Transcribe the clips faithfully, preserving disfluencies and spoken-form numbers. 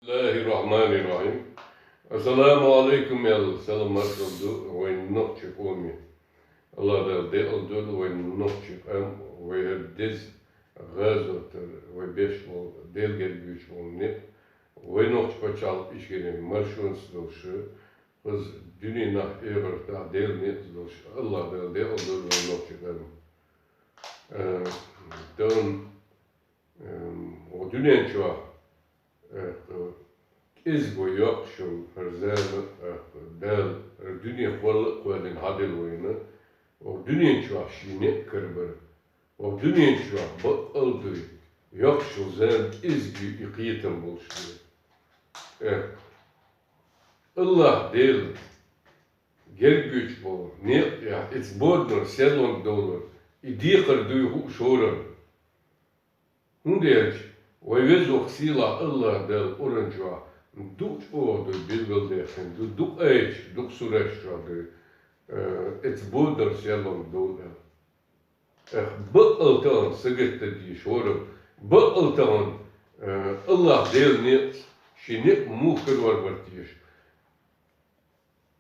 Бисмиллахир-рахманир-рахим. Ассаламу алейкум, аьлла, салам-маршал ду вайн нохчи къоме. Аллах Дала декъал дойла вайн нохчи къам, вай хӀара деза гӀазотара, вай беш бола, Дела герга йойташ бола никъ, вай нохчи паччахьалкхе ишколе маршонца долуш, хаза дуьненахь, эхартахь Делан некъаца долуш, Аллах Дала декъал дойла вайн нохчи къам. Э, тахана, э, вай дуьнен чохь, э, кӀезиг вай йоккхуш йолу хӀара зама, э, Дала хӀара дуьне кхолла а кхоьллина хьаделла вайна, вай дуьнен чохь шен некъ карабар. Вай дуьнен чохь баккъал а дуй, йоккхуш йолу зама кӀезиг ю, и кхетам болуш ду. Э, Аллах Дела герга йойташ болу некъа тӀехь, эца боданара серлонга довлар, и декхар дуй хууш хӀоранна. ХӀунда аьлча вай Везачу Сийлахь Аллах Дала Къуръан чохь дукха чӀогӀа дуй билгалдаьккхина ду, дукха аяташ, дукха сураш чохь дуй, э, эца боданара серлонга довла аьлла. Эх, баккъал тахана сагатдан дезаш хӀоранна, баккъал тахана, э, Аллах Делан некъаца шен некъ муха карор бара теша.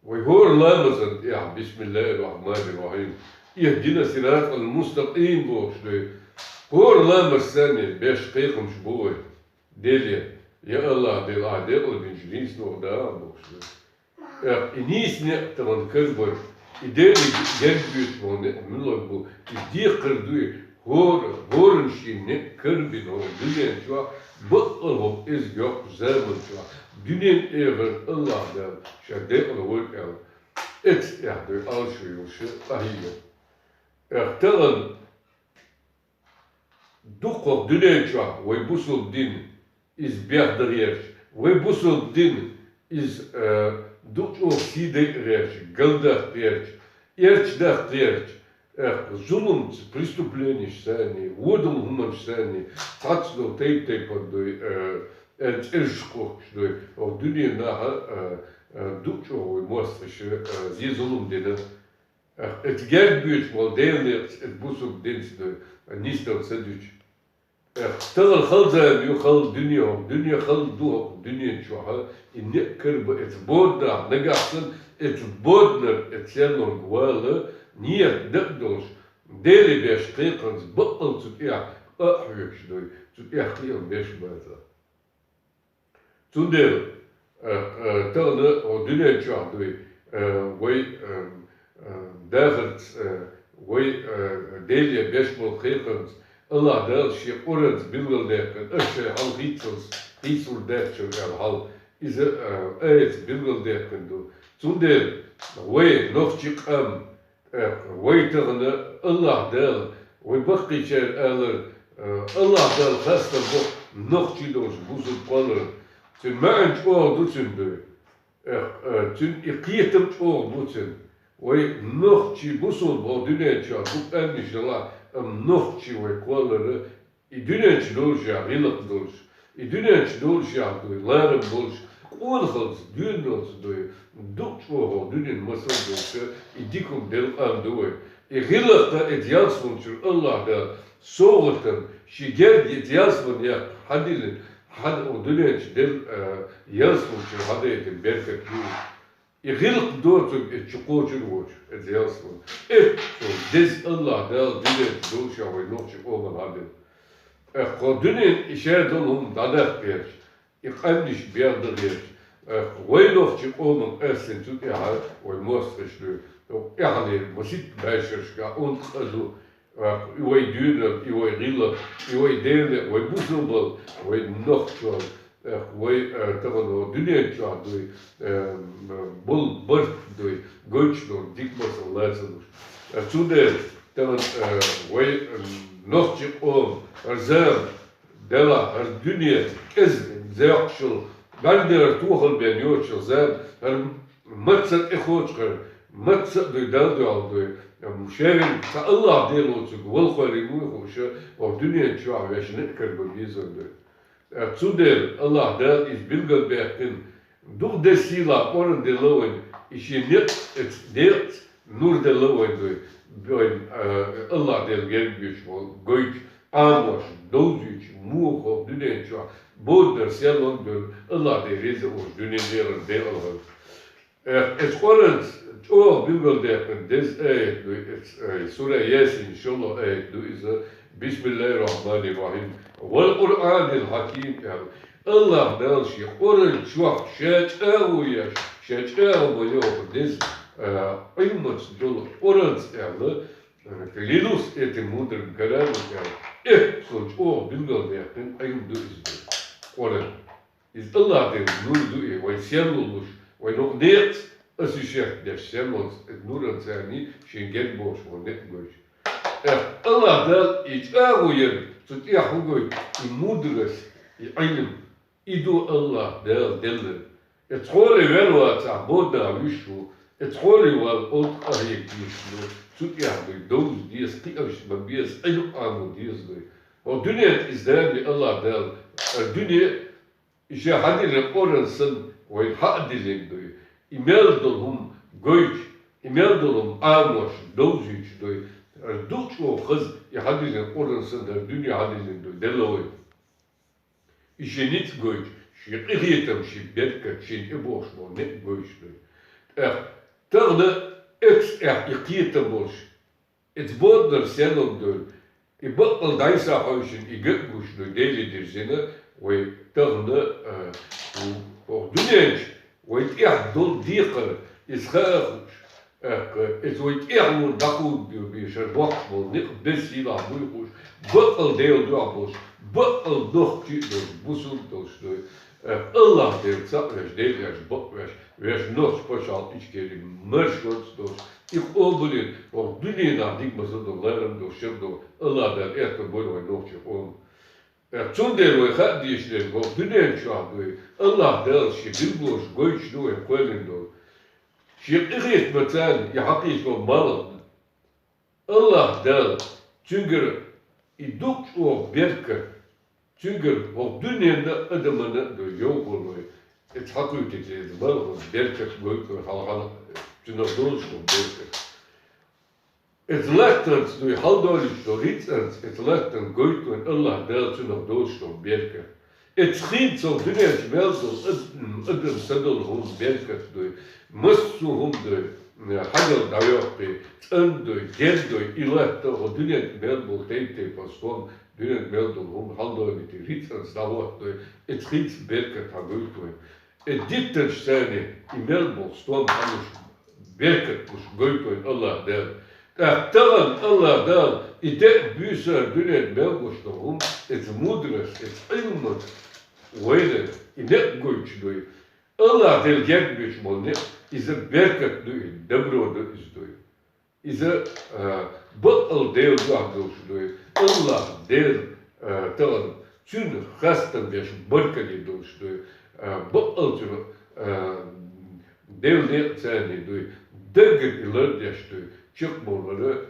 Вай хӀора ламазан тӀехь, бисмиллахир-рахманир-рахим, «Ихдина сиратал мустакъим» бохуш дуй. ХӀора ламаз санна беш кхайкхамаш бу вай. Деле, я Аллах, Дела, ахь декъалбинчу нийсонех даха бохуш дуй. Эх, и нийса некъ тахана карабар, и Деле герга йойташ болу некъ муьлха бу, и декхар дуй, хӀора, хӀоранна шен некъ карабина хӀокху дуьнен чохь, баккъал хӀокху кӀезиг йоккхачу заман чохь, дуьненан, эхартан Аллах Дала ша декъала войла аьлла, эца тӀехь дуй Ӏалашо йолуш къахьийга. Эх, тахана дукха хӀокху дуьнен чохь вай бусалба дин иза бехдан гӀерташ, вай бусалба дин иза, э, дукха чӀогӀа сий дайа гӀерташ, галдаккха гӀерташ, эрча даккха гӀерташ, э, зуламца, преступленеш санна, вон долу хӀуманаш санна, цхьацца долу тайп-тайпана дуй, э, э, цӀераш кхухкуш дуй, хӀокху дуьненахь, э, э, дукха чӀогӀа вай мостагӀаша, э, зе зулам дина. Эх, эца герга йойташ болу Делан некъаца, эца бусалба динца дуй, нийсдала ца дуьтуш. Эх, тахана хала зама ю, хала дуьне хӀокху, дуьне хала ду хӀокху дуьнен чохь, и некъ карабан эца боданахь, нагахь санна эца боданара эца серлонга вала, нийят дакъа долуш, Деле беш кхайкхамца, баккъал цу тӀехь къа а хьоьгуш дуй, цу тӀехь кхиам беш бацахь. Цундела, э, э, тахана хӀокху дуьнен чохь дуй, э, вай, э, э, дахарца, э, вай, э, Деле беш болу кхайкхамца, Аллах Дала шен Къуръанца билгалдаьккхина, аша шайн хьал хийцалц, хийцалур даьхначун аьлла хьал, иза, э, аятца билгалдаьккхина ду. Цундела вай, нохчи къам, Эх, вай тахана Аллах Дала, вай баккхийчара алар, э, Аллах Дала хастам бо нохчий долуш бусалба кхолларан. Цуьнан маьӀна чӀогӀа ду цуьнан дуй. Эх, э, цуьнан и кхетам чӀогӀа бу цуьнан. Вай нохчий бусалба хӀокху дуьнен чохь дукха къаьмнаш далахь, амма нохчий вай кхоллара И дуьнен чу долушехь гӀиллакх долуш, и дуьнен чу долушехь дуй, ларам болуш, къонахалц, доьналлалц дуй, дукха чӀогӀа дуьненан масал долуш, и дика хӀума делла къам ду вай. И гӀиллакх а эца ялсаманчуьра Аллах Дала совгӀатана, шен герга эца ялсаман яккха хьадиллина, хьан оха дуьнен чу делла, а, ялсаманчуьра хьадайтина беркат ду. И гӀиллакх доцург эца чу кхочур воцуш, эца ялсаман. Эццо деза Аллах Дала дуьнен чу долушехь вай нохчи къоман хьадина. Эх, кхо дуьнен и шадолу хӀума дӀадаккха гӀерташ, и къаьмнаш бегӀдан гӀерташ. Эх, вай нохчи къоман къаьстина цу тӀехь вай мостагӀаш ду. ТӀехьале маситта бӀешерашкахь ункъа а ду. Эх, и вай доьналла, и вай гӀиллакх, и вай дена, вай бусалбалла, вай нохчалла. Эх, вай, э, тахана дуьнен чохь дуй, э, болу барт дуй, гойтуш долу дика масал лацалуш. Э, цундела тахана, э, вай, э, нохчи къоман, хӀара зама, делахь, хӀара дуьне, кӀезиг зекъашал, гӀаьрдера тохал бен йоцуш зама, хӀара маца а тӀекхочуш хӀара, маца а дуй, Далла дуьхьал дуй, э, шерин цхьа Аллах Дела воцург валхойриг вуй хууш, оха дуьнен чохь вешан некъ карабан безам дуй. Э, цундела Аллах Дала иза билгалбаьккхина, дукха деза сийлахь Къуръан делла вайна, и шен некъ, эца декъаца нур делла вайна дуй, вайна, э, Аллах Дела герга йойтуш волу гойтуш, Ӏамош, довзуьйтуш, муха хӀокху дуьнен чохь Бо дар сел лом дер, Аллах Дела реза уж дуьне деран декъал хӀанз. Эх, эц Къуранца чӀогӀа билгалдаьккхина деза аят ду, эц, ай, сура Ясин шоллагӀа аят ду иза, Бисмиллахир Рахманир Рахим. Вал Къуръанил Хьаким аьлла. Аллах Дала ший Къуран чохь ша чӀагӀо еш, ша чӀагӀо ма йоху деза, а, Ӏилманца долу Къуранца аьлла, Линус эти мудрым карамат аьлла, эхь, цо чӀогӀа билгалдаьккхина Ӏилма ду иза ду. Къуран. Иза Аллах Делан нур ду и, вай серло луш, вай нух некъаца, аса шех деш серлонца, иза нуранца царний шен герга бохуш ван некъ гойтуш. Эхь, Аллах Дала и чӀагӀо яр, цу тӀехь хӀу гойту, и мудрость, и Ӏилма. И ду Аллах Дала деллар. Эцхьоле вел вацахь, бода вуьш ву, эцхьоле вал олт къахьега йиш ду, цу тӀехь дуй, довза деза, кхиамаш ма беза, Ӏилма Ӏамо деза дуй. Хьо дуьнен иза дали Аллах Дала, ар дуьне, и ша хьадиллина Къуран санна, вайн хьа а диллина дуй. И мел долу хӀума гойтуш, и мел долу хӀума Ӏамош, довзуьйтуш дуй. Ар ду чӀогӀа хаза, и хьадиллина Къуран санна, ар дуьне хьадиллина дуй, делла вай. И шен ницкъ гойтуш, шен къинхетам, шен беркат, шен тӀебохуш болу некъ гойтуш ду. ТӀаккха тахана эцу тӀехь и кхетам болуш, эцу боданара серло ма дуьйла, и баккъал дӀайса хьовшина, и ган а гуш ду, Деле дирзина, вай тахана, а, хӀокху дуьнен чу вай тӀехь долу декхар, иза хаа а хууш, тӀаккха, иза вай тӀехь лур дӀакхуьйду бен шара боккхуш болу некъ беза сийлахь буй хууш, баккъал Делан дуьхьа болуш, баккъал нохчий а долуш, бусулба а долуш дуй. ТӀаккха Аллах Дела цхьаъ веш, Дела веш, бакъ веш, веш нохча пачхьалкх Ичкери маршонца долуш, и къобалйина, хӀокху дуьненахь дика масал долу, ларам долуш, шар долу, Аллах Дала эртар бойла вайн нохчийн къоман. Э, цундела вай хаа дезаш дерг хӀокху дуьнен чохь дуй, Аллах Дала шен билгалонаш гойтуш ду вай кхоьллина долу. Шен къинхетамца и хьакхийчо малх. Аллах Дала, цуьнгара и ду чӀогӀа беркат, цуьнгара хӀокху дуьненна а, адаманна а ду йовхо вай. Эцу хьакхуьйтуьйту иза малхо беркат гойту вай хьалха, цуьнах долуш ду беркат. Эцу латтанца дуй хьалдолуьйтуш долу рицкъанца, эцу латтанна гойту вайн Аллах Дала цуьнах долуш долу беркат. Эцу хин цо дуьнен чу мел долу ад-, адам са долу хӀума беркат дуй, массо а хӀума дуй, хьадал дӀайоккхий, цӀан дуй, гер дуй, и латта хӀо дуьнен чу мел болу тайп-тайпана стом, дуьнен чу мел долу хӀума хьалдолуьйтий, рицкъанца дӀахӀоттадой, эцу хинца беркат хьан гойту вайн. И диттанаш царна и мел болу стом хьануш беркат гуш гойту вайн Аллах Дала. ТӀаккха тахана Аллах Дала и де а буьйса дуьнен мел гуш долу хӀума, эцу мудрость, эцу Ӏилмат вайна и некъ гойтуш дуй. Аллах Дела герга буьйцуш болу некъ, иза беркат ду и, добро ду иза дуй. Иза, а, баккъал Делан дуьхьа долуш дуй. Аллах Дела, а, тахана цуьнан хастам беш баркалли долуш дуй. А, баккъал цуьнан, а, Делан некъ царний дуй. Даггара и лардеш дуй. Чекхбовлара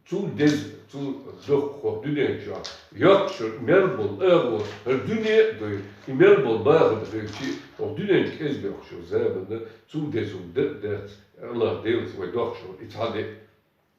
цул деза, цул доккха хӀокху дуьнен чохь. Йоккхуш мел болу агӀо, хӀара дуьне а дуй, и мел болу бахам хилчи, хӀокху дуьнен чу кӀезиг йоккхуш заманна цул деза хӀума дан а дац, Аллах Делаца вай доккхуш ву, и цхьа де.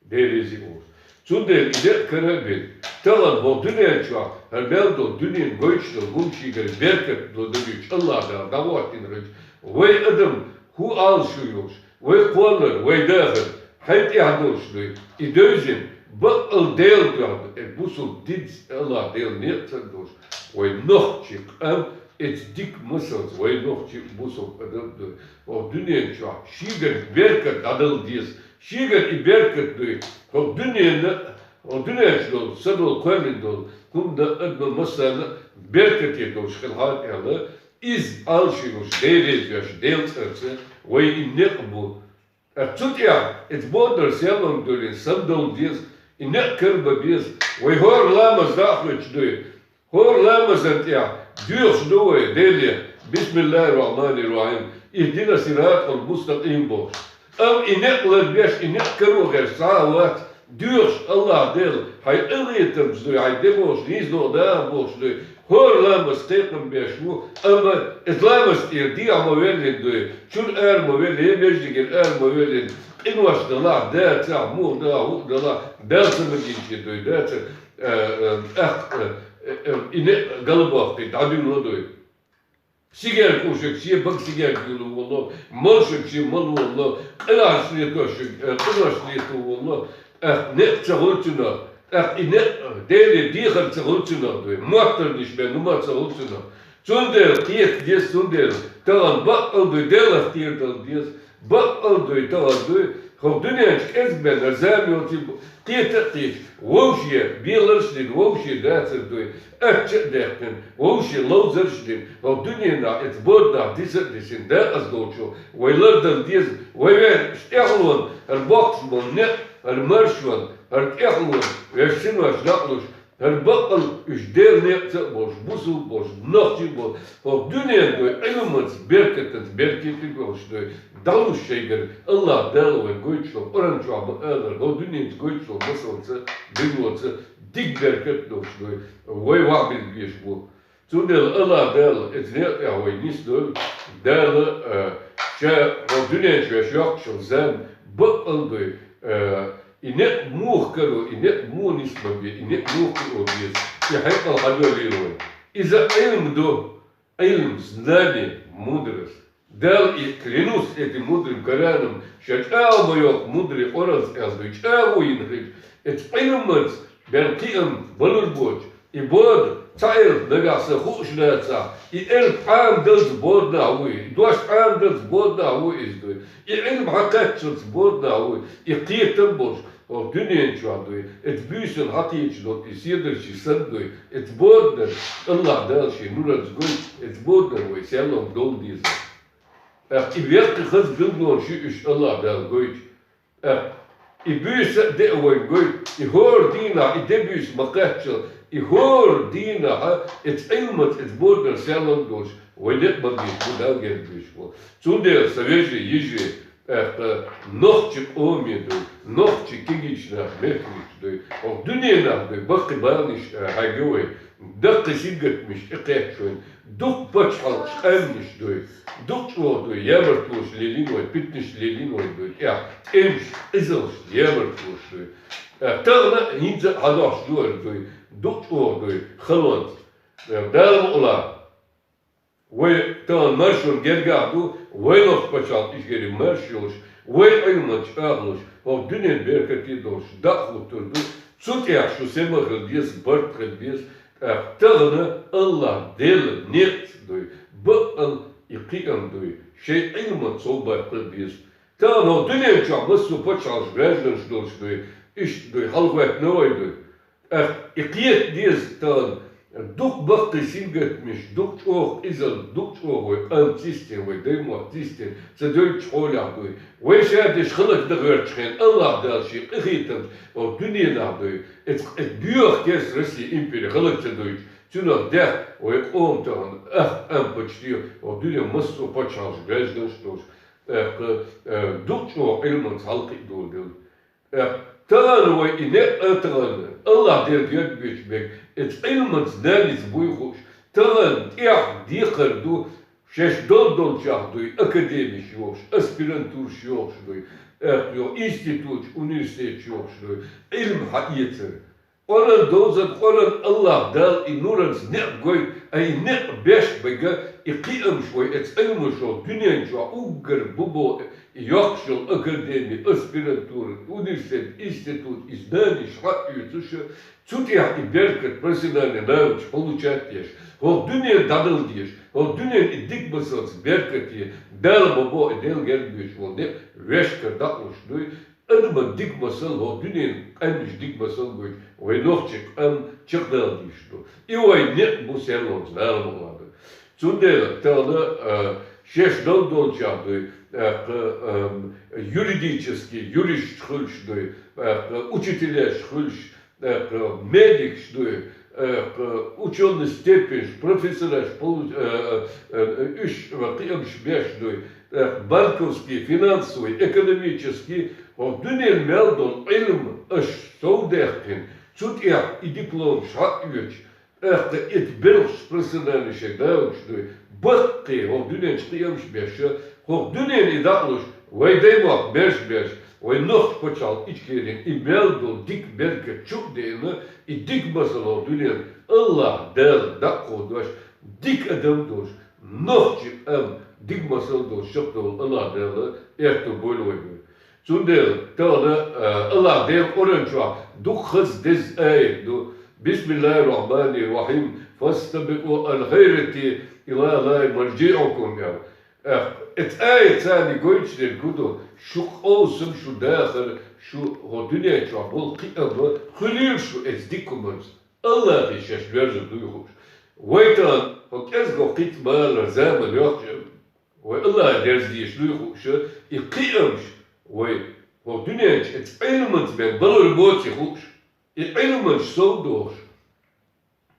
Дела реза а ву. Цундела и декъа кара а бина, тахана хӀокху дуьнен чохь хӀара мел долу дуьненан гойтуш долу хӀума шийгара беркат ло дагуьйтуш Аллах Дала дӀахӀоттийна хилча, вай адам хӀун Ӏалашо йолуш, вай кхоллар, вай дахар, хьайн тӀехь долуш дуй, и девзина, баккъал Делан дуьхьа ду, э, бусулба динца Аллах Делан некъаца а долуш, вай нохчий къам, эцу дика масалца вай нохчий бусулба адам а дуй, хӀокху дуьнен чохь шийгара беркат дӀадала деза, шийгара и беркат дуй, хӀокху дуьненна, хӀокху дуьнен чу долу, са долу, кхоьллина долу, хӀуманна, адаман массарна а беркате долуш хилахьара аьлла, иза Ӏалашо йолуш, Дела реза веш, Делан цӀарца вай и некъ бу. Ткъа цу тӀехь, эцу боданара сел лом дуьйлина, самадовла деза, и некъ кара бан беза, вай хӀора ламаз дӀа а хоьттуш дуй. ХӀора ламазан тӀехь доьхуш ду вай Деле, Бисмиллахир Рахманир Рахим, ихдина сиратал мустакъим бохуш. Амма и некъ ларбеш, и некъ каро гӀерташ цхьа а вац, доьхуш Аллах Дела, хьайн къинхетамца дуй, хьайн де бохуш, нийса догӀу даха бохуш дуй, хӀора ламаз кхайкхам беш ву, амма иза ламаз тӀера дехьа ма веллина дуй, чуьра ара ма веллина, я междигера ара ма веллина, къинош далахь, дацахь, муха далахь, хӀуъа далахь, Далла ца магийча дуй, дацара, а, а, тӀаккха, а, э, э, и некъ галбохкий дӀадуьллу дуй. Сигерг хӀу шуьга шен бага сигерг юлу воллу, мала шуьга шен мала воллу, къинош летош шуьга, э, къинош лету воллу, тӀаккха некъ ца хуьлу цунах, тӀаккха и некъ Деле дехар ца хуьлу цунах дуй, моттарниш бен нума ца хуьлу цунах. Цундела кхета деза, цундела тахана баккъал дуй, Делах кхера дала деза, баккъал дуй, тахана дуй, хӀокху дуьнен чу кӀезга бен хӀара зама йоций, кхета а кхеташ, вовше беларш а дина, вовше дацар дуй, ачча а даьккхина, вовше ловзарш а дина, хӀокху дуьненахь эца боданахь диса а дисина, декъаза долчо вай лардала деза, вай вен тӀехьалон, хӀара боккхуш болу некъ, хӀара маршон, хӀара тӀехьалон, вешан синош дакъалуш, хӀара баккъал уьш Делан некъаца а болуш, бусулба болуш, нохчий а болуш, хӀокху дуьненан дуй, Ӏилманца, беркатанца, беркате а болуш дуй, дӀалуш шайгара, АллахӀ Дала вайна гойтуш долу, Къуръан чохь ма-аллара, хӀокху дуьненца гойтуш долу масалца, динца, дика беркат а долуш дуй, вай вахь билла безаш бу. Цундела АллахӀ Дала эца некъа тӀехь вай нисдойла, Дала, а, ша хӀокху дуьнен чу веш йоккхуш йолу зама баккъал дуй, а, и некъ муха каро, и некъ муха нисбан бе, и некъ муха кхио беза, и хьекъал хьадоьллийла вай. Иза Ӏилма ду, Ӏилма, знание, мудрость. Дала и клянусь этим мудрым Кораном, ша чӀагӀо ма йоккху мудрый Къуръанца аьлла дуй, чӀагӀо йина хилча, эца Ӏилманца бен кхиам балур боцуш, и бода цхьа элп нагахь санна хууш нацахь, и элп Ӏамадаллалц боданахь вуй, и дош Ӏамадаллалц боданахь вуй иза дуй, и Ӏилма хьакхаччалц боданахь вуй, и кхетам болуш, хӀокху дуьнен чохь дуй, эца буьйсанна хьакхеташ долу и седарчий санна дуй, эца боданан АллахӀ Дала шен нуранца гойту, эца боданан вай серлонга довла деза. ТӀаккха и веккхий хаза билгалонаш ю уьш АллахӀ Дала гойту. ТӀаккха и буьйса а де а вайна гойту, и хӀора дийнахь и де буьйса ма кхаччал, и хӀора дийнахь эца Ӏилманца, эца боданан серлонга долуш, вай некъ бан безаш бу Дала герга буьйсуш бу. Цундела сан вежарий, йижарий, тӀаккха нохчи къоме дуй, нохчи кегийчу нах, мехкариташ дуй, хӀокху дуьненахь дуй, баккхий баланаш, а, хьаьгна вай, даккхий сингаттамаш тӀекхаьчча вайна, дукха пачхьалкхаш, къаьмнаш дуй, дукха чӀогӀа дуй, ямартлонаш лелийна вай, питанаш лелийна вай дуй, тӀехь тӀемаш, къизаллаш, ямартлонаш дуй. А, тахана а хӀинца а хьадохуш ду хӀара дуй, дукха чӀогӀа дуй, халонца. А, Дала мукъалахь. Вай тахана маршонна гергахь ду, вай нохчийн пачхьалкх иштта герга марша йолуш, вай Ӏилманца чӀагӀлуш, хӀокху дуьненан беркате а долуш, дӀа а хӀуттур ду, цу тӀехь шу сема хила деза, барт хила деза, тӀаккха тахана АллахӀ Делан некъаца дуй, баккъал и кхиам дуй, шайн Ӏилманца сов баккхар беза. Тахана хӀокху дуьнен чохь массо а пачхьалкхан гражданаш долуш дуй, иштта дуй, хьалахӀоьттина вай дуй. ТӀаккха и кхета деза тахана, дукха баккхий сингаттамаш, дукха чӀогӀа къизалла, дукха чӀогӀа вай къам цӀийстина, вай даймохк цӀийстина, ца девллачу хьолехь дуй. Вай ша деш хӀаллакдан гӀертачу хенахь, АллахӀ Дала шен къинхетамца хӀокху дуьненахь дуй. Эц, эц боьха керста Россия импери хӀаллак ца дойтуш, цунах даьхна вай къоман тахана ах къам почти хӀокху дуьненан массо а пачхьалкхан гражданаш долуш, тӀаккха, э, дукха чӀогӀа Ӏилманца хьалакхиа доладелла. Э, тахана вай и некъ а тахана, АллахӀ Делан герга буьйцуш берг, эца Ӏилманца, знаница буй хууш, тахана тӀехь декхар ду, шаьш долу долчохь дуй, академиш йохуш, аспирантураш йохуш дуй, э, йо, институташ, университеташ йохуш дуй, Ӏилма хьаэцар. Къуръан довзар, Къуръан АллахӀ Дала и нуранца некъ гойту, ткъа и некъ беш берг, и кхиамаш вай эца Ӏилманца дуьнен чохь уггар бу боху, и йоккхуш йолу академи, аспирантура, университет, институт, и знанеш хьаоьцуш, цу тӀехь и беркат, профессиональный навык получать деш, хӀокху дуьненан дӀадала дезаш, хӀокху дуьненан и дика масалца беркате, Дала ма боху, и Делан герга буьйцуш волу некъ вешкара дӀа а луш дуй, адаман дика масал, хӀокху дуьненан къаьмнаш дика масал гойтуш, вай нохчийн къам чекхдала дезаш ду. И вайн некъ бу серлонца, Дала мукъалахь. Цундела тахана, а, шаьш долу долчохь дуй, тӀаккха, ам, юридический юристаш хуьлуш дуй, тӀаккха учителеш хуьлуш, тӀаккха медикаш дуй, тӀаккха учёный степеньш, профессораш полу-, э, э, э, уьш, э, кхиамаш беш дуй, тӀаккха банковский, финансовый, экономический, хӀокху дуьненан мел долу Ӏилма аша совдаьккхина, цу тӀехь и дипломаш хьаоьцуш, тӀаккха эца белхаш, профессиональный шайн навыкаш дуй, баккхий хӀокху дуьнен чу кхиамаш беш, хӀокху дуьненан и дӀа а луш, вай даймохк берш-берш, вай нохчийн пачхьалкх Ичкерин и мел долу дика беркат чу а деана, и дика масал хӀокху дуьненан Аллахь Дала дакъа дош, дика адам дош, нохчи ам, дика масал дош чакхдола Аллахь Дала аьттув бойла вай. Цундела тахана, а, Аллахь Дала Къуръан чу дукха хаза деза аят ду: «Бисмиллахир-рахманир-рахим. Фастабикъул-хайрати ила Аллахи маржиъукум», аьлла. Эх, эц аят царна гойтуш дерг хӀу ду: шу къовсам, шу дахар, шу хӀо дуьнен чу бола кхиам хуьлийла шу эц дика хӀуманца. Аллахе шаьш лоьрзур дуй хууш. Вай тахана хӀо кӀезига кхийтта балар заман йоккхача, вай Аллахе дерза дезаш дуй хууш, и кхиамаш вай хӀо дуьнен чу эц Ӏилманца бен балар боций хууш. И Ӏилманаш сов дохуш,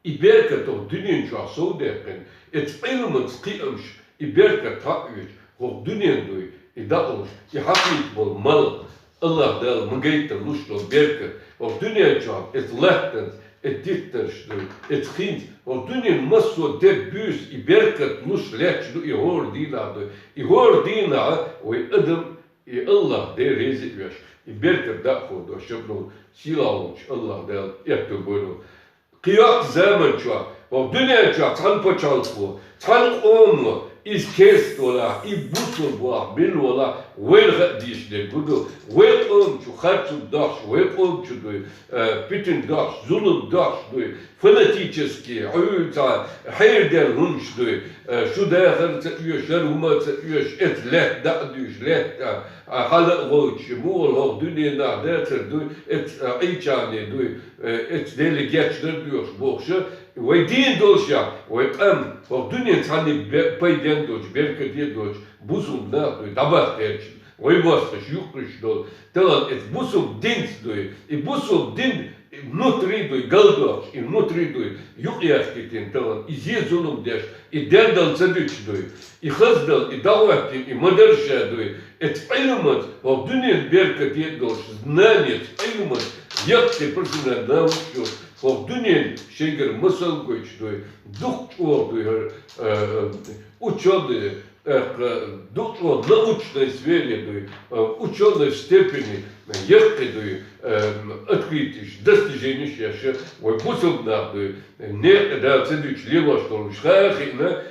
и беркат хӀо дуьнен чохь сов дехкина, эц Ӏилманца кхиамаш, и беркат хьаъ оьцу, хӀо дуьнен дуй, и дакъалуш, и хьакхийта болу мал, Аллахь Дала ма гайтар луш долу беркат, хӀо дуьнен чохь эц латтанца, эц диттарш дуй, эц хинца, хӀо дуьнен массо а дерг буьйса и беркат луш лаьтташ ду и хӀора дийнахь дуй. И хӀора дийнахь вай адам и Аллахь Дела реза а веш, и беркат дакъа хӀо дош чакхдолу сийлахь волчу Аллахь Дала аьттув бойла. Кхин йоккха заман чохь, хӀо дуьнен чохь цхьана пачхьалкхо, цхьана къомо, иза керста валахь, и бусулба валахь, милла валахь, вайна хаа дезаш дерг хӀу ду: вай къома чу харцо дохуш, вай къома чу дуй, э, питана дохуш, зулам дохуш дуй, фанатический, Ӏуьйра цхьа хьердел хӀумаш дуй, э, шу дахар а ца оьшу, хӀара хӀума а ца оьшу, эца лаьтта даа а дуьйш, лаьтта, а, хьала а гӀовтуш, муха хӀокху дуьненахь дацар дуй, эца, а, Ӏийчарний дуй, э, эца Деле гечдар доьхуш бохуш, вай дийна долуш яхь, вай къам, хӀокху дуьнен цхьанне бе-, пайден доцуш, беркате доцуш, бусулба нах дуй, дӀабахкаерчина, вай мостагӀаш юккъуьйтуш долу, тахана эца бусулба динца дуй, и бусулба дин, и внутри дуй, галдохуш, и внутри дуй, юкъаяхкийтина тахана, и зе-зулам деш, и дердал ца дуьтуш дуй, и хаздал, и дӀахӀоттийна, и ма-дарра ша дуй, эца Ӏилманца, хӀокху дуьнен беркате а долуш, знанец, Ӏилманца, яккхий профессиональный навук йолуш, хӀокху дуьнен шайгара масал гойтуш дуй, дукха чӀогӀа дуй хӀара, э, учёный, э, дукха чӀогӀа научной сфере дуй, э, учёной степени, яккхий дуй, э, открытиш, достижениш еш, вай бусулба нах дуй, некъа да ца дуьтуш лелош долуш хаа а хиъна,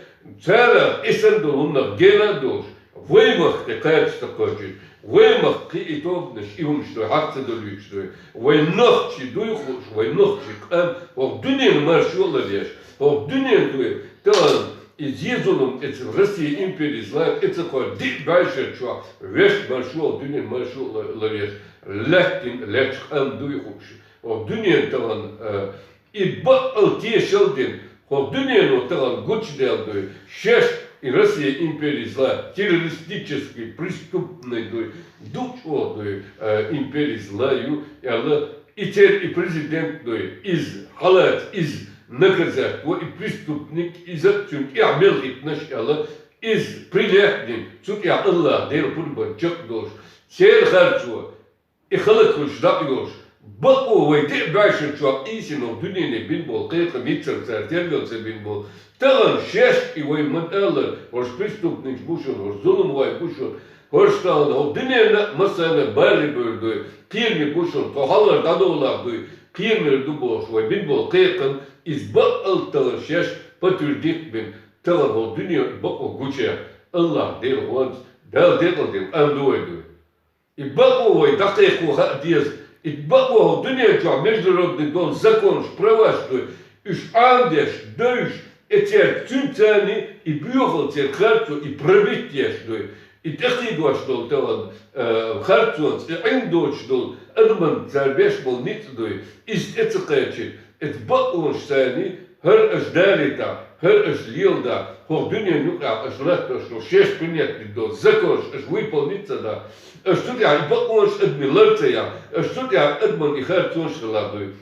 цара и санна долу хӀуманах гена а долуш, вай махка тӀе кхача ца кхочуьйту, вай махка кхин и тобанаш, и хӀумаш дуй, хьакха ца долуьйтуш дуй, вай нохчий дуй хууш, вай нохчий къам, хӀокху дуьненан маршо а ларъеш, хӀокху дуьненан дуй, тахана и зе-зулам эца Россия империца лаьтта, эца кхо диъ бӀешар чохь вешан маршо а, дуьненан маршо а ла-, ларъеш, лаьттина лаьтташ къам дуй хууш. ХӀокху дуьненан тахана, э, и бакъал тешал дина, хӀокху дуьнено тахана гучудаьлла дуй, шаьш и Россия империца лаьтта террористический, преступный дуй, дукха чӀогӀа дуй, э, империца ла ю, аьлла, и церан и президент дуй, иза хьалаца, иза наказать во, и преступник, иза а цуьнан тӀехь мел хӀиттинарш аьлла, иза прилаьттина, цу тӀехь Аллахь Делан пурбанна чекхдолуш, церан харцо, и хала хуьлуш дӀа а йолуш, бакъо вай диъ бӀешар чохь къийсина хӀокху дуьнене бина болу кхайкхам, йиццара цара тергал ца бина болу, тахана шаьш и вай ма-аллара, хӀорш преступникаш бу шуна, хӀорш зуламхой бу шуна, хӀорш тахана хӀокху дуьненна а, массарна а бархӀ бевр дуй, кхераме бу шуна, тхо хьалхара дӀадолахь дуй, кхерамера ду бохуш, вай бина болу кхайкхам, иза бакъалла тахана шаьш подтвердить бина, тахана хӀокху дуьнено и бакъо гучуяьккхина, Аллахь Делан гӀоьнца, Дала декъал дина къам ду вай дуй. И бакъо вай дӀакхайкхо хаа деза. И бакъо хӀокху дуьнен чохь международный долу законаш, праваш дуй, уьш Ӏамадеш, девзаш, и церан цуьнца царний и боьхалла, церан харцо, и пробить еш дуй. И тӀекхийдош долу тахана, э, харцонца, и Ӏин доцуш долу адаман цара беш болу ницкъ дуй. Иза тӀе ца кхачийта, эца бакъонаш царний, хӀара аша далийтахь, хӀара аша леладахь, хӀокху дуьненан юкъахь аша латтош долу шаьш принять дина долу законаш аша выполнить ца дахь, аша цу тӀехь и бакъонаш адамийн лар ца яхь, аша цу тӀехь адаман и харцонаш хилла дуй.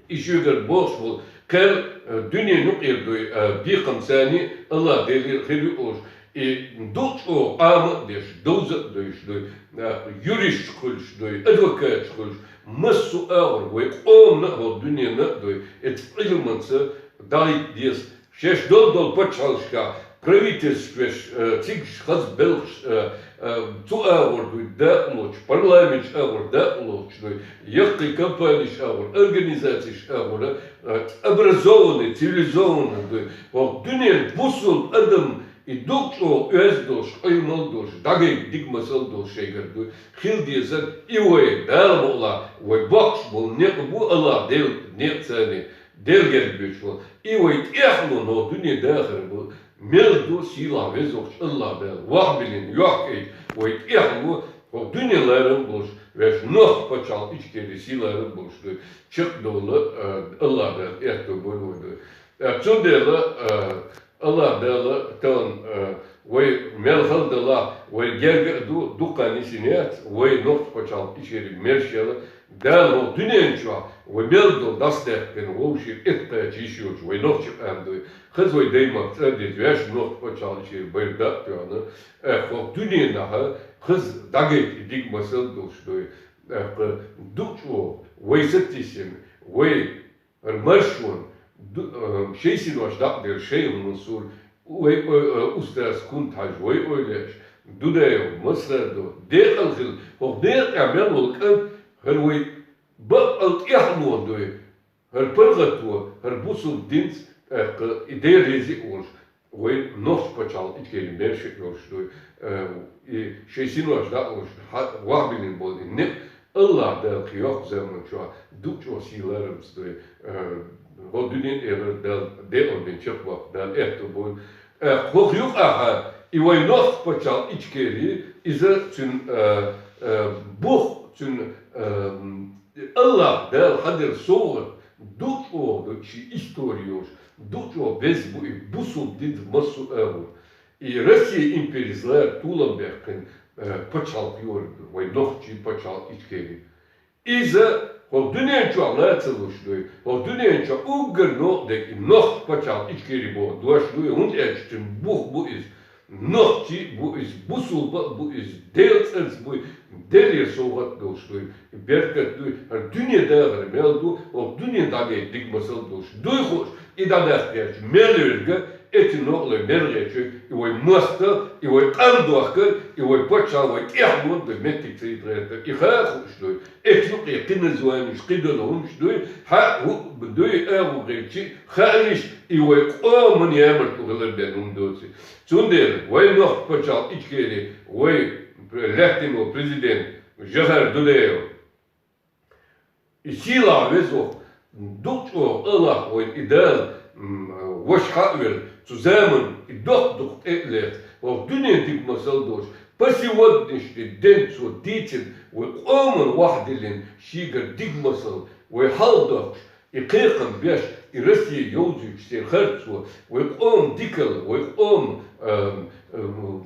И шуьгара бохуш болу кхел, э, дуьненан юкъера дуй, э, бекхам царний, Аллахь Делера хир ю олуш, и дукха чӀогӀа Ӏама а деш, довза а девзаш дуй, э, юристаш хуьлуш дуй, адвокаташ хуьлуш, массо а агӀор вай къомана а, хӀокху дуьненна а дуй, эца Ӏилманца дӀахӀитта деза. Шаьш долу-долу пачхьалкхашкахь правительствеш, э, цигаш хаза белхаш, э, э, цу агӀор дуй дакъалоч, парламенташ агӀор дакъалоч дуй, яккхий компанеш агӀор, организацеш агӀор, э, образованный, цивилизованный дуй. ХӀокху дуьненан бусулба адам и дукха чӀогӀа оьзда долуш, къамел долуш, дӀагайта дика масал долуш шайгара дуй. Хила деза, и вай, Дала мукъалахь, вай боккхуш болу некъ бу, АллахӀ Дела некъ царний, Дела герга буьйцуш болу. И вай тӀехьало хӀокху дуьне дахар бу, мел ду сийлахь везачу АллахӀ Дала, вахь биллина, йохкаийта, вай тӀехьало хӀокху дуьне ларам болуш, вешан нохчийн пачхьалкх Ичкери сий ларам болуш дуй, чекхдовла, а, АллахӀ Дала аьтто бойла вай дуй. Э, цундела, э, АллахӀ Дала тахана, э, вай мел хала далахь, вай герга а ду, дукха нисина яц, вай нохчийн пачхьалкх Ичкери мерш яла, Дала хӀокху дуьнен чохь вай мел долу дӀасадаьккхина вовшийн эткъа чийш йолчу вай нохчийн къам дуй. Хаза вай даймахка цӀа а деза, вешан нохчийн пачхьалкх Ичкери байра дакъа тоьхна, э, хӀокху дуьненахь хаза дӀагайта и дика масал долуш дуй. Э, дукха чӀогӀа вай сатийсина, вай хӀара маршонан ду-, а, шайн синош дакъа дерг Шайх Мансур, вай, ой, а, устаз Кунта-Хьаьжа, вай ойла еш, Дудаев, Масрадов, декъала хила, хӀокху декъа тӀехь мел волу кӀант, хӀара вай баккъал тӀехьало дуй, хӀара паргӀато, хӀара бусулба динца, тӀаккха и Дела реза а волуш, вай нохчийн пачхьалкх Ичкери мерша а йолуш дуй, э, и шайн синош дӀа а луш, хьа-, вахь биллина болу и некъ АллахӀ Дала кхин йоккха заман чохь дукха чӀогӀа сий ларамца дуй, э, хӀокху дуьнен тӀера Дала декъал бина чекхбаккха Дала аьтто бойла. Э, хӀокху юкъахь и вай нохчийн пачхьалкх Ичкери, иза цуьнан, э, э, бух, цуьнан, э, АллахӀ Дала хьадерг совгӀат, дукха чӀогӀа ду шен истори йолуш, дукха чӀогӀа беза бу и бусулба динца массо а агӀор. И Россия империца лара толам баьккхина, э, пачхьалкх йора вай нохчийн пачхьалкх Ичкери. Иза хӀокху дуьнен чохь лан ца луш дуй, хӀокху дуьнен чохь уггар новкъа дерг и нохчийн пачхьалкх Ичкери боху дош дуй, хӀунда аьлча цуьнан бух бу иза. Нохчийн а бу иза, бусулба а бу иза, Делан цӀарца бу иза, Делера совгӀат долуш дуй, и беркат дуй, хӀара дуьне дахар мел ду, хӀокху дуьне дӀагайта дика масал долуш дуй хууш, и дӀадаккха гӀерташ мел верг а, эцу новкъале мел гӀерташ верг, и вай мостагӀ, и вай къам дохкар, и вай пачхьалкх, вай тӀехьало ду, меттиг ца йита гӀертар, и хаа хууш дуй, эцу юкъе кхин названеш, кхидолу хӀуманаш дуй, хьан хӀу-, дуй, агӀо гӀерташ, хаалаш, и вай къоман ямартло хилар бен хӀума доций. Цундела вай нохчийн пачхьалкх Ичкери, вай лаьттина волу президент Жохар Дудаев, и сийлахь веза воккха, дукха чӀогӀа АллахӀ вайна и Дала, м, ваша хьа а велла, цу заманахь и доккха дукха тӀе а лаьцна, вай дуьнен дика масал долуш, по сегодняшний день цо дийцина, вай къоман вахь диллина, шегара дика масал, вай хьалха дохкуш, и кхайкхам беш, и Россия йовзуьйтуш церан харцо, вай къоман дикалла, вай къоман, ам, ам,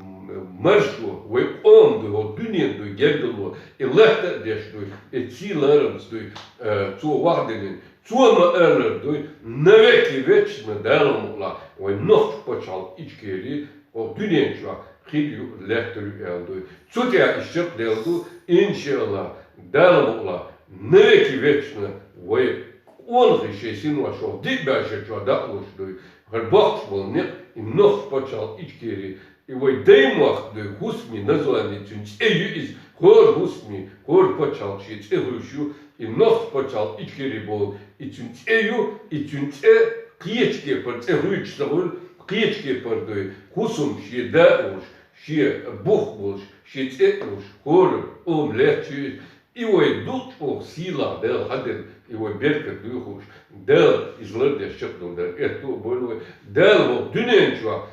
маршо, вай къоман дуй, вай дуьненан дуй, гергарло, и латта а деш дуй, и сий ларамца дуй, а, цо вахь диллина. Цо ма-аллара дуй, навеки вечно Дала мукъалахь, вай нохчийн пачхьалкх Ичкери, хӀокху дуьнен чохь хир ю, лаьттар ю аьлла дуй. Цу тӀехь и шек делла ду, иншааллахӀ, Дала мукъалахь, навеки вечно вай къонахий шайн синош хӀокху диъ бӀешерчохь дӀа а луш дуй. ХӀара боккхуш болу некъ, и нохчийн пачхьалкх Ичкери, и вай даймохк дуй, хӀусамийн названи цуьнан цӀе ю иза, хӀора хӀусамийн, хӀора пачхьалкхан шен цӀе хуьлуш ю, и нохчийн пачхьалкх Ичкери боху, и цуьнан цӀе ю, и цуьнан цӀе кхечу кепара цӀе хуьйцуш ца хуьлу, кхечу кепара дуй, хӀусам шен да а волуш, шен бух а болуш, шен цӀе а волуш, хӀора къоман лаьтташ ю иза. И вай дукха чӀогӀа сийлахь Дала хьадерг, и вай беркат дуй хууш, Дала иза лардеш чекхдала дара, аьтто а бойла вай. Дала вай дуьнен чохь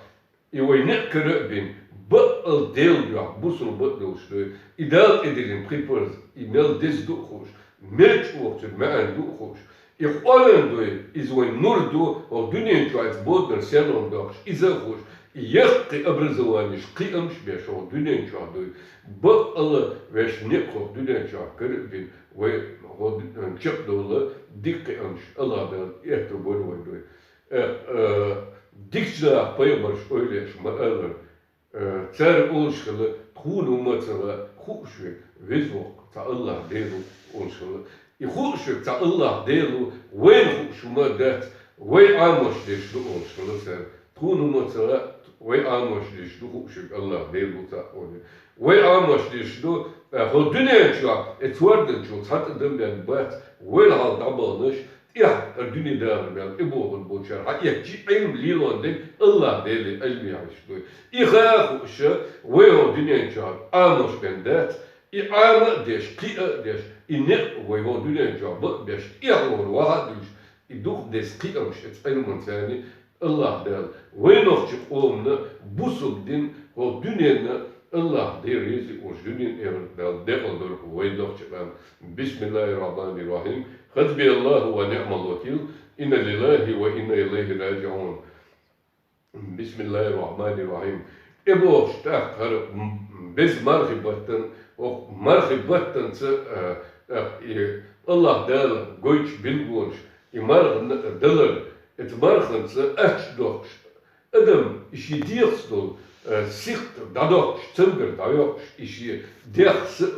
и вай некъ кара а бина, баккъал Делан дуьхьа бусулба а долуш дуй, и Дала тӀедиллина кхин парз, и мел деза ду а хууш, мел чӀогӀа цуьнан маьӀна ду а хууш, и Къуръан дуй, иза вайн нур ду, хӀокху дуьнен чохь иза боданара серлонга доккхуш, иза а хууш, и яккхий образованеш, кхиамаш а беш хӀокху дуьнен чохь дуй. Баккъалла вешан некъ хӀокху дуьнен чохь кара а бина, вай хӀокху ду-, чекхдовла дика кхиамаш, АллахӀ Дала аьтто бойла вай дуй. Э, э, дикачу наха пайхамарша ойла еш ма-аллара, э, цара олуш хилла, тхуна хӀума ца лаьа, хууш верг веза воккха цхьа АллахӀ Дела ву олуш хилла. И хууш верг цхьа АллахӀ Дела ву, вайна хууш хӀума дац, вай Ӏамош дерш ду олуш хилла цара. Тхуна хӀума ца лаьа, Вай Ӏамош деш ду хууш, Аллах Дела ву цхьаъ вар. Вай Ӏамош деш ду, э, хӀо дуьнен чохь, э, цордан чу цхьа тӀадам бен бац, вай хьал дӀабаханаш, тӀех дуьне дахар мел тӀебогӀун болчара, хьан эцчи Ӏилм лелон дерг Аллах Деле Ӏилм яхьаш ду. И ха хууш, вай хӀо дуьнен чохь Ӏамош бен дац, и Ӏама а деш, кхиа а деш, и некъ вай хӀо дуьнен чохь бан а беш, тӀехьа вахьа а дуьлуш, и дукха деза кхиамаш эцу Ӏилманца царна, Аллах Дала вай нохчи къомана, бусулба дин, хӀо дуьненна, Аллах Дела реза ош дуьнен эрна Дала декъал дорху вай нохчи къам. Бисмиллахир-рахманир-рахим. Хазби Аллаху ва ниъмал вакил. Инна лиллахи ва инна илайхи раджиун. Бисмиллахир-рахманир-рахим. Э бохуш тӀаккха хӀара, м, беза мархи баттан, оха мархи баттанца, а, тӀаккха и Аллах Дала гойтуш билгалонаш, и марха н-, далар, эца марханца ач дохкуш, адам и ши дегӀаца долу, а, сихта дӀадоккхуш, цамгар дӀайоккхуш, и ши дегӀ с-,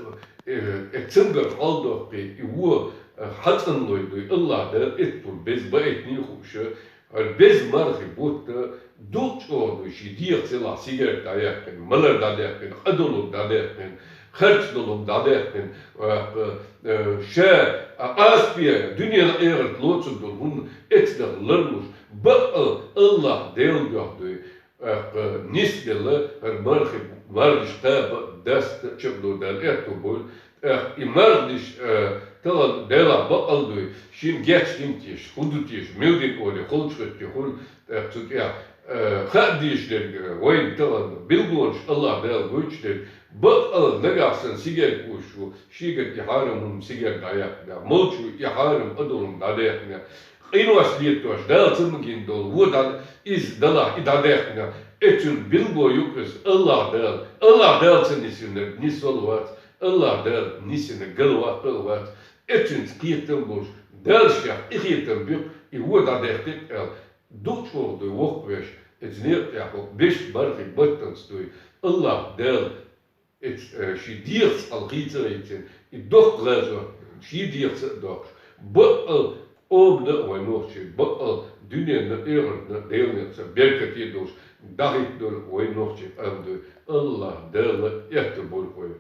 э, э, цамгар хьалдоккхий, и вон, а, хьацӀанлой дуй, Аллах Дала эццул беза баийтний хууш, хӀара беза мархи бутта дукха чӀогӀа ду, ши дегӀаца сигарет дӀаяьккхина, малар дӀадаьккхина, къа долу дӀадаьккхина, харц долу дӀадаьккхина, а, э, ша, а, къаспе, дуьненан Ӏехарт лоцург долу хӀума эцнах ларлуш, бакъал Аллах Делан дуьхьа дуй. ТӀаккха нисделла хӀара мархи, мархаш кхаба даста чекхдо Дала аьтту бойла. ТӀаккха и марханаш, э, тахана Делахь бакъал дуй, шина гечдина теша, хӀун ду теша, мел дина олий, холчухуьттий хуьлу, тӀаккха цу тӀехь, э, хаа дезаш дерг, э, вайна тахана билгалонаш Аллах Дала гойтуш дерг, бакъал нагахь санна сигарет кхуьуш ву, шегара и хьарам хӀума сигарет дӀаяьккхина, молчу и хьарам къа долу дӀадаьккхина, къинош летош, Дала ца магийна долу, вон дӀа-, иза далахь и дӀадаьккхина, эцуьнан билгало ю иза, Аллах Дала, Аллах Дала ца нисвинарг нисвала вац, Аллах Дала нисвинарг галваккхал вац, эцуьнца кхетам болуш, Дала шех къинхетам бекх, и вон дӀадаьккхи аьлла, дукха чӀогӀа дуй воккхавеш, эца некъа тӀехь хӀокху беш мархи баттанца дуй, Аллах Дала эц-, э, ши дегӀаца хьалхийца а йийцина, и доккха гӀазот, ши дегӀаца а доккхуш, бакъал къомана а вай нохчий, бакъал дуьненна а, эхартна а Делан некъаца беркате а долуш, дӀахӀиттадолу вай нохчий къам дуй, Аллах Дала аьтту бойла вай.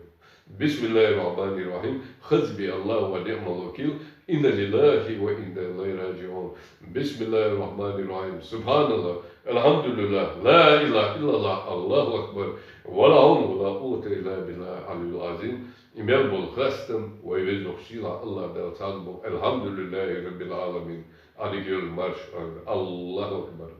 Бисмиллахир-рахманир-рахим. Хазби Аллаху ва ниъмал вакил. Инна лиллахи ва инна илайхи раджиун. Бисмиллахир-рахманир-рахим. Субханаллах. Алхьамдулиллах. Ла илаха иллаллах. Аллаху акбар. Ва ла хьавла ва ла къуввата илла биллахил алиyyил азим. И мел болу хастам вай везачу сийлахь Аллах Дала цхьанна бу. Алхьамдулиллахи раббил аламин. Ӏадика йолу марш. Аллаху акбар.